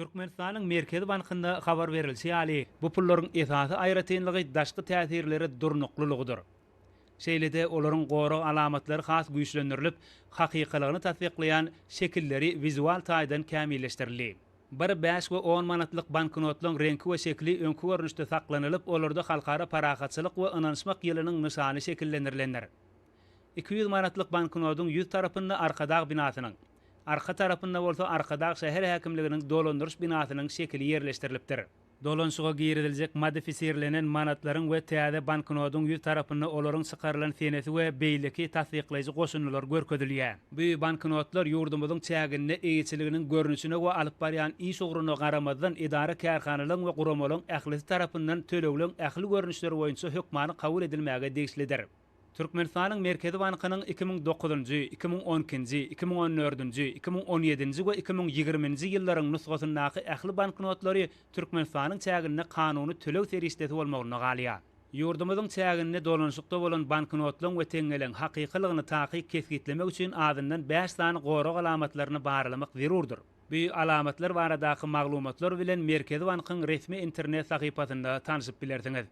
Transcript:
Türkmenistanyň Merkezi bankynda habar berilişi ýaly, bu pullaryň esasy aýratynlygy daşky täsirlere durnuklylygydyr. Şeýle-de, olaryň gorag alamatlary has güýçlendirilip, hakykylygyny tassyklaýan şekilleri wizual taýdan kämilleşdirildi. Bir, bäş we on manatlyk banknotlaryň reňki we şekili öňki görnüşde saklanylyp, olarda Halkara parahatçylyk we ynanyşmak ýylynyň nyşany şekillendirilendir. 200 manatlyk banknodyň ýüz tarapynda Arkadag binasynyň, arka tarapynda bolsa Arkadag şäher häkimliginiň dolandyryş binasynyň şekili ýerleşdirilipdir. Dolanyşyga giriziljek modifisirlenen manatlaryň we täze banknodyň ýüz tarapynda olaryň çykarylan senesi we beýleki tassyklaýjy goşundylar görkezilýär. Bu banknotlar ýurdumyzyň çäginde eýeçiliginiň görnüşine we alyp barýan iş ugruna garamazdan edara-kärhanalaryň we guramalaryň ählisi tarapyndan tölegleriň ähli görnüşleri boýunça hökmany kabul edilmäge degişlidir. Türkmenistanyň Merkezi bankynyň 2009-njy, 2012-nji, 2014-nji, 2017-nji we 2020-nji ýyllaryň nusgasyndaky ähli banknotlary Türkmenistanyň çäginde kanuny töleg serişdesi bolmagynda galýar. Ýurdumyzyň çäginde dolanyşykda bolan banknotlaryň we teňňeleriň hakykylygyny takyk kesgitlemek üçin azyndan bäş sany gorag alamatlaryny barlamak zerurdyr. Bu alamatlar baradaky maglumatlar bilen Merkezi bankyň resmi internet sahypasynda tanşyp bilersiňiz.